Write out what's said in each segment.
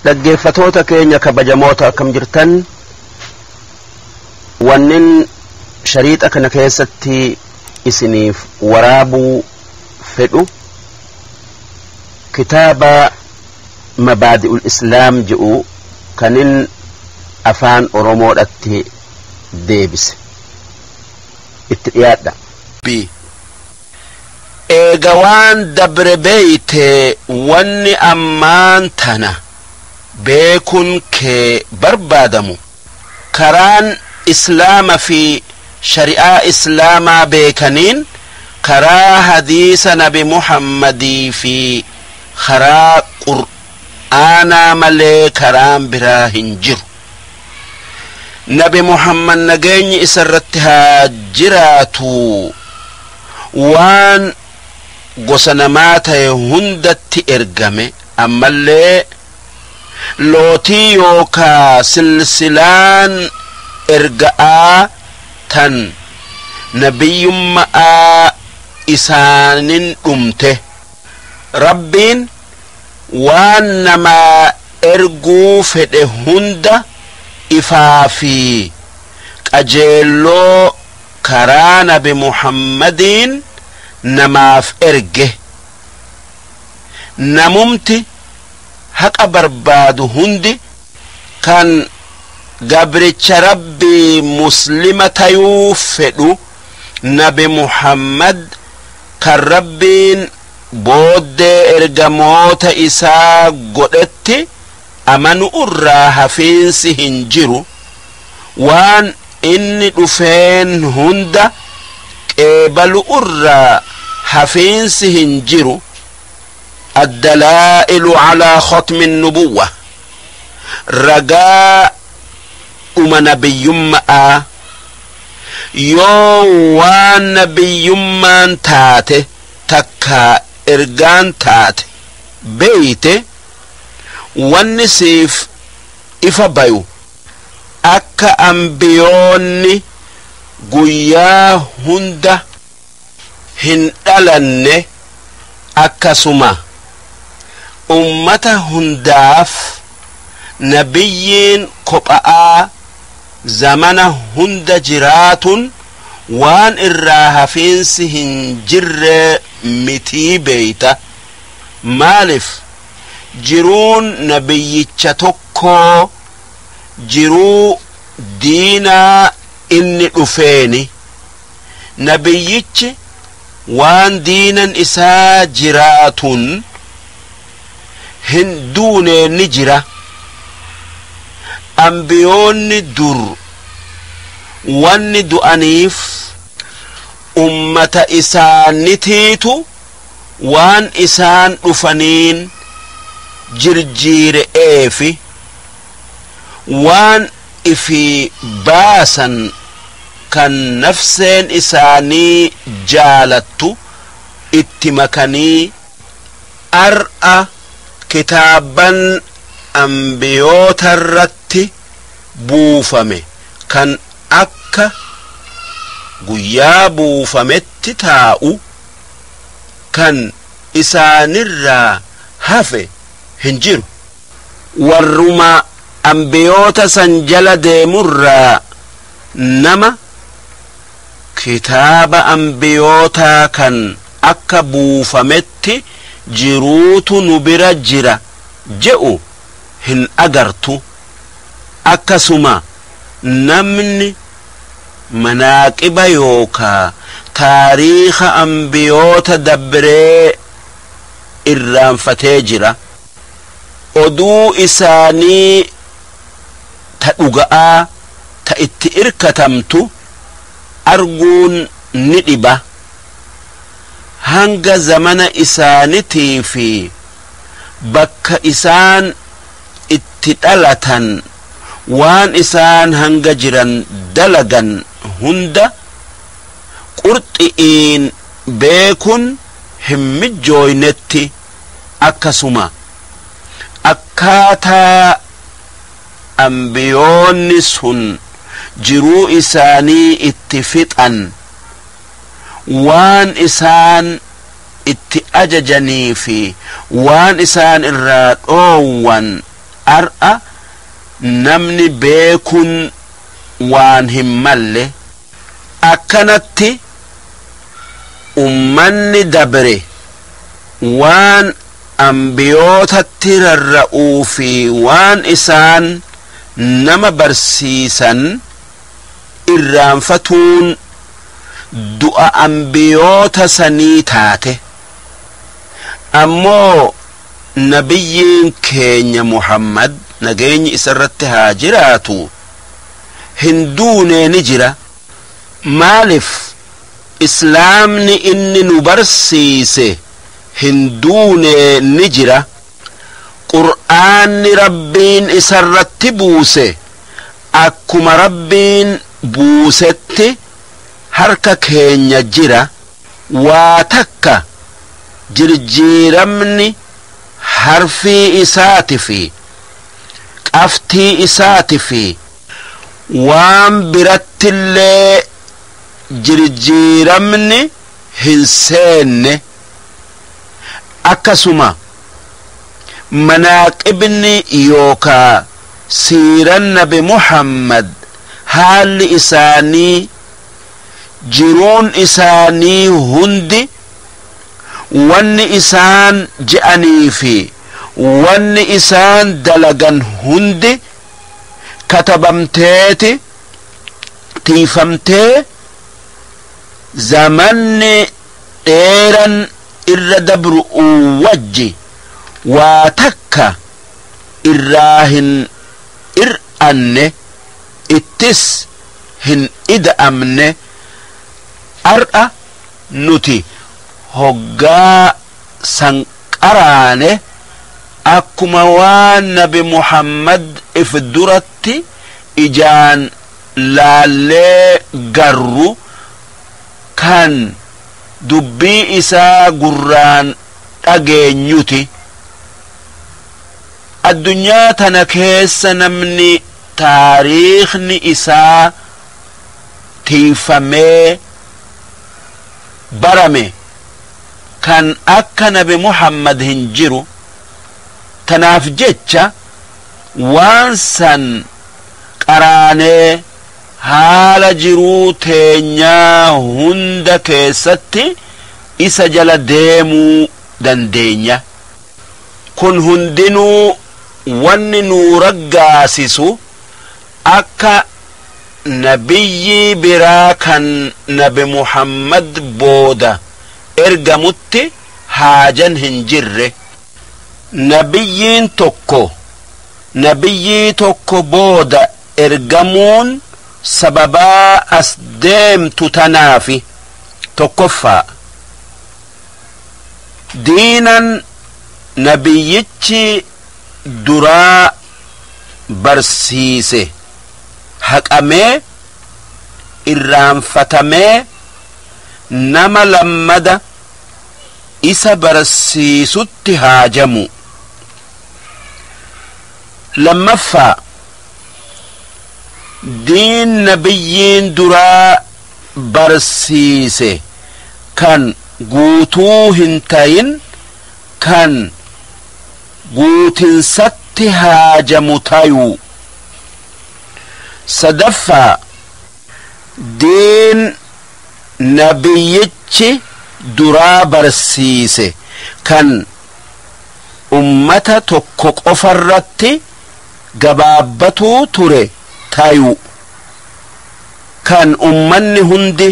Dhaggeeffatoota keenya kabajamoota, akkam jirtan? Wannin shariixa kana keessatti isiniif waraabuu fedhu kitaaba Mabaadi'ul Islaam jedhu kanin afaan Oromoodhatti deebise. Itti dhiyaadha. B. Eega waan dabre beeyte, wanni ammaan tana beekun kee barbaadamu karaan Islaama fi shari'aa Islaamaa beekaniin karaa hadiisa Nabi Muhammadii fi karaa Qur'aanaa malee karaan biraa hin jiru. Nabi Muhammad, nageenyi isa irratti haa jiraatu, waan gosa namaa ta'e hundatti ergame. Ammallee lootii yookaa silsilaan erga'aa tan nabiyyumma'aa isaanin dhumte. Rabbiin waan namaa erguu fedhe hunda ifaa fi qajeelloo karaa Nabi Muhammadiin namaaf erge. Namumti haqa barbaadu hundi kan gabricha Rabbii Muslima tayuu fedhu, Nabi Muhammad kan Rabbiin booddee ergamoota isaa godhetti amanu irraa hafiinsi hin jiru. Waan inni dhufeen hunda qeebalu irraa hafiinsi hin jiru. الدلائل على ختم النبوة، ragaa dhuma nabiyyummaa. Yoo waan nabiyyummaan taate takka ergaan taate beeyte, wanni siif ifa bayu akka ambiyoonni guyyaa hunda hin dhalanne, akkasuma ummata hundaaf nabiyyiin kopha'aa zamana hunda jiraatun waan irraa hafiinsi hin jirre mitii beeyta. Maalif? Jiruun nabiyyicha tokkoo jiruu diinaa inni dhufeeni. Nabiyyichi waan diinan isaa jiraatun hin duunee ni jira. Ambiyoonni dur wanni du'aniif ummata isaanitiitu waan isaan dhufaniin jirjiire'eefi waan ifi baasan kan nafseen isaanii jaalattu itti makanii. Ar'a kitaabban ambiyoota irratti buufame kan akka guyyaa buufametti taa'u kan isaanirraa hafe hin jiru. Warruma ambiyoota san jala deemurraa nama kitaaba ambiyootaa kan akka buufametti jiruutu nu bira jira je'u hin agartu. Akkasuma namni manaaqiba yookaa taariika ambiyoota dabree irraanfatee jira. Oduu isaanii ta dhuga'aa ta itti irkatamtu arguun ni dhiba. Hanga zamana isaanitii fi bakka isaan itti dhalatan, waan isaan hanga jiran dalagan hunda qurxi'iin beekun hin mijjooynetti, akkasuma akkaataa ambiyoonni sun jiruu isaanii itti fixan, waan isaan itti ajajanii fi waan isaan irraa dhoowwan Ar'a namni beekun waan hin malle. Akkanatti ummanni dabre waan ambiyootatti rarra'uu fi waan isaan nama barsiisan irraanfatuun du'a ambiyoota sanii taate. Ammoo nabiyyiin keenya Muhammad, nageenyi isarratti haa jiraatu, hin duunee ni jira. Maalif? Islaamni inni nu barsiise hin duunee ni jira. Qur'aanni Rabbiin isarratti buuse akkuma Rabbiin buusetti harka keenya jira. Waa takka jirjiiramni harfii isaati fi qaftii isaati fi waan birattillee jirjiiramni hin seenne. Akkasuma manaaqibni yookaa siiran Nabi Muhammad, haalli isaanii, jiruun isaanii hundi, wanni isaan je'anii fi wanni isaan dalagan hundi katabamteeti tiifamtee zamanni dheeran irra dabru'uu wajji waa takka irraa hin ir'anne, ittis hin ida'amne. Ar'a nuti hoggaa san qaraane akkuma waan Nabi Muhammad if duratti ijaan laallee garru, kan dubbii isaa gurraan dhageenyuti. Addunyaa tana keessa namni taariikhni isaa tiifamee barame kan akka Nabi Muhammad hin jiru. Tanaaf jecha waan san qaraanee haala jiruu teenyaa hunda keessatti isa jala deemuu dandeenya. Kun hundinuu wanni nuu raggaasisu akka nabiyyii biraa kan Nabi Muhammad booda ergamutti haajan hin jirre. Nabiyyiin tokko nabiyyii tokko booda ergamuun sababaa as deemtu tanaafi. Tokkoffaa, diinan nabiyyichi duraa barsiise haqamee irraanfatamee nama lammada isa barsiisutti haajamu. Lammaffaa, diin nabiyyiin duraa barsiise kan guutuu hin tayin kan guutinsatti haajamu tayuu. Sadaffaa, diin nabiyyichi duraa barsiise kan ummata tokko qofarratti gabaabbatuu ture tayu, kan ummanni hundi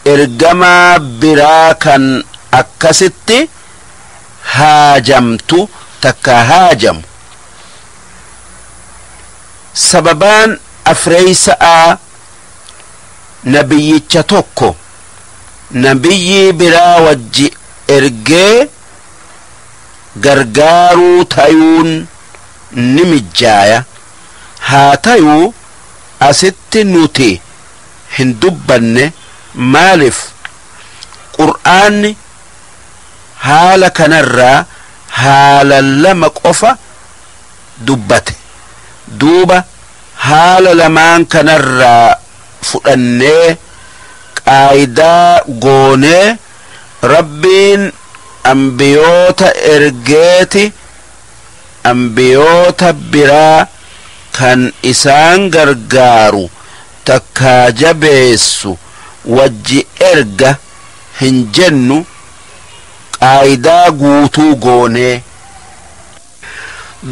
ergamaa biraa kan akkasitti haajamtu takka haajamu. Sababaan afreeysa'aa, nabiyyicha tokko nabiyyii biraa wajji ergee gargaaruu tayuun ni mijjaaya. Haa tayuu asitti nuti hin dubbanne. Maalif? Qur'aanni haala kanarraa haala lama qofa dubbate. Duuba haala lamaan kanarraa fudhannee qaayidaa goonee Rabbiin ambiyoota ergeeti. Ambiyoota biraa kan isaan gargaaru takkaa jabeessu wajji erga hin jennu qaayidaa guutuu goonee.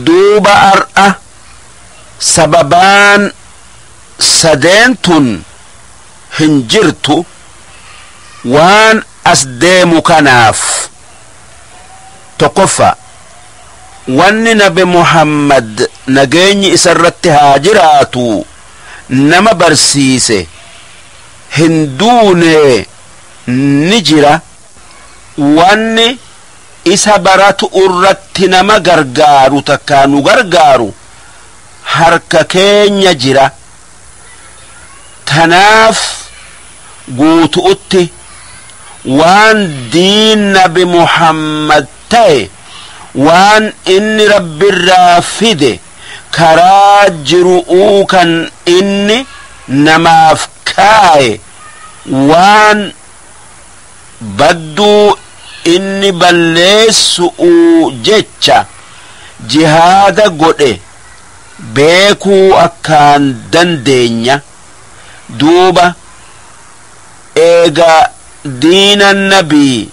Duuba ar'a sababaan sadeen tun hin jirtu waan as deemu kanaaf. Tokkoffaa, wanni Nabi Muhammad nageenyi isarratti haa jiraatu nama barsiise hin duune ni jira. Wanni isa baratu irratti nama gargaaru takkaa nu gargaaru harka keenya jira. Tanaaf guutu'utti waan diin Nabi Muhammad ta'e, waan inni Rabbirraa fide, karaa jiru'uu kan inni namaaf kaaye, waan badduu inni balleessu'uu jecha jihaada godhe beekuu akkaan dandeenya. Duuba eega diina nabii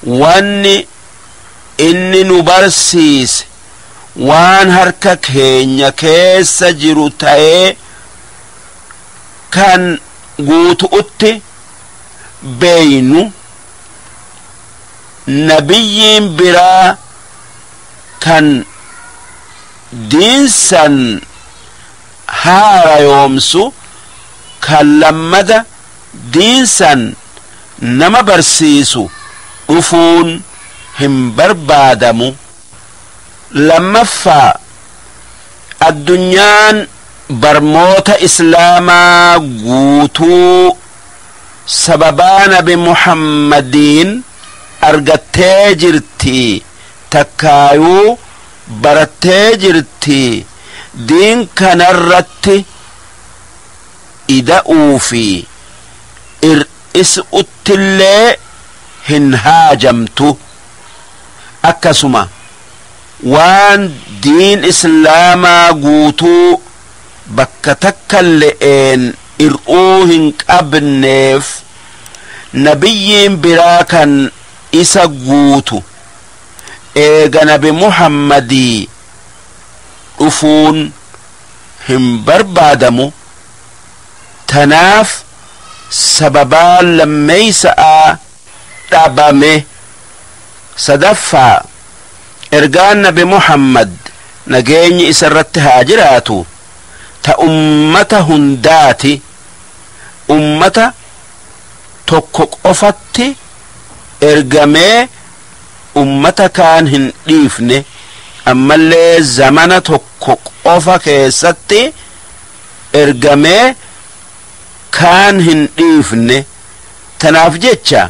wanni inni nu barsiise waan harka keenya keessa jiru ta'ee kan guutu'utti beeynu, nabiyyiin biraa kan diinsan haara yoomsu kan lammada diinsan nama barsiisu dhufuun hin barbaadamu. Lammaffaa, addunyaan barmoota Islaamaa guutuu sababaa Nabi Muhammadiin argattee jirti, takkaayuu barattee jirti. Diin kanarratti ida'uu fi ir'isuuttillee hin haajamtu. Akkasuma waan diin Islaamaa guutuu bakka takkalle'een ir'uu hin qabneef nabiyyiin biraa kan isa guutu eega Nabi Muhammadii dhufuun hin barbaadamu. Tanaaf sababaan lammeeysa'aa dhabame. Sadaffaa, ergaan Nabi Muhammad nageenyi isa irratti haa jiraatu ta ummata hundaati. Ummata tokko qofatti ergamee ummata kaan hin dhiifne, ammallee zamana tokko qofa keessatti ergamee kaan hin dhiifne. Tanaaf jecha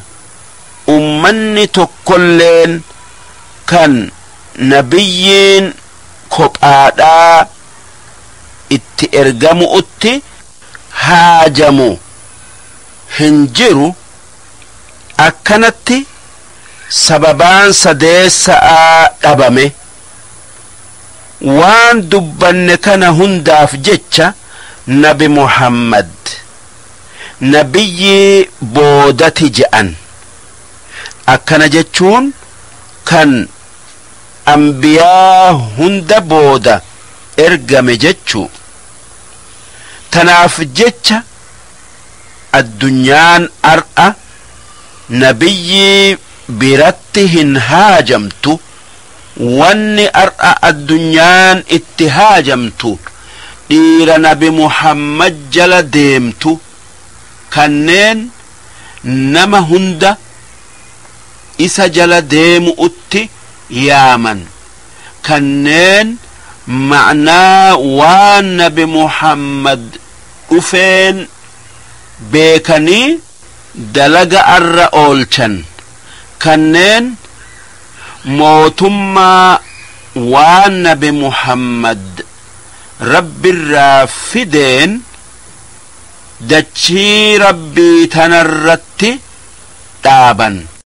ummanni tokkolleen kan nabiyyiin kophaadhaa itti ergamu'utti haajamu hin jiru. Akkanatti sababaan sadeessa'aa dhabame. Waan dubbanne kana hundaaf jecha Nabi Muhammad nabiyyii boodati je'an. Akkana jechuun kan ambiyaa hunda booda ergame jechuu. Tanaaf jecha addunyaan ar'a nabiyyii biratti hin haajamtu. Wanni ar'a addunyaan itti haajamtu dhiira Nabi Muhammad jala deemtu, kanneen nama hunda isa jala deemu'utti yaaman, kanneen ma'naa waan Nabi Muhammad dhufeen beekanii dalaga arra oolchan, kanneen mootummaa waan Nabi Muhammad Rabbirraa fideen dachii Rabbii tanarratti dhaaban.